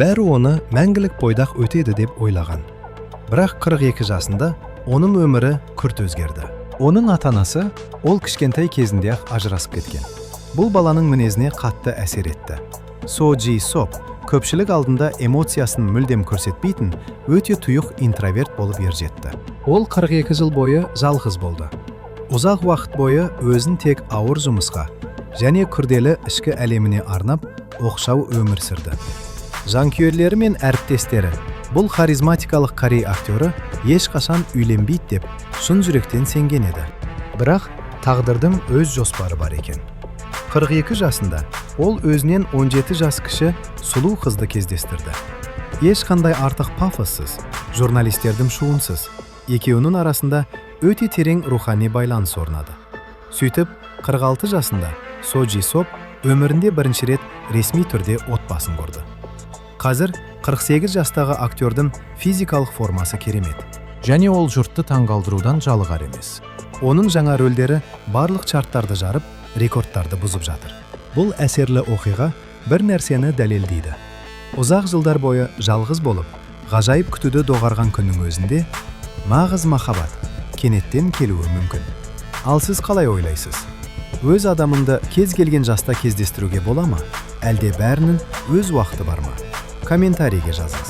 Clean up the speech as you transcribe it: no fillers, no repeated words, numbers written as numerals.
Бәрі оны мәңгілік бойдақ өтеді деп ойлаған. Бірақ 42 жасында оның өмірі күрт өзгерді. Оның ата-анасы ол кішкентай кезінде-ақ ажырасып кеткен. Бұл баланың мінезіне қатты әсер етті. Со Джи Соп көпшілік алдында эмоциясын мүлдем көрсетпейтін өте тұйық интроверт болып ержетті. Ол 42 жыл бойы жалғыз болды. Ұзақ уақыт бойы өзін тек ауыр жұмысқа және күрделі ішкі әлеміне арнап, оқшау өмір сүрді. Жанкүйерлері мен әріптестері бұл харизматикалық корей актері ешқашан үйленбейді деп шын жүректен сенген еді. Бірақ тағдырдың өз жоспары бар екен. 42 жасында ол өзінен 17 жас кіші сұлу қызды кездестірді. Ешқандай артық пафоссыз, журналистердің шуынсыз, екеуінің арасында өте терең рухани байланыс орнады. Сөйтіп, 46 жасында Со Джи Соп өмірінде бірінші рет ресми түрде отбасын құрды. Қазір 48 жастағы актердің физикалық формасы керемет. Және ол жұртты таңғалдырудан жалығар емес. Оның жаңа рөлдері барлық чарттарды жарып, рекордтарды бұзып жатыр. Бұл әсерлі оқиға бір нәрсені дәлелдейді. Ұзақ жылдар бойы жалғыз болып, ғажайып күтуді доғарған күннің өзінде нағыз махаббат кенеттен келуі мүмкін. Ал сіз қалай ойлайсыз? Өз адамыңды кез келген жаста кездестіруге бола ма? Әлде бәрінің өз уақыты бар ма? Комментарийге жазыңыз.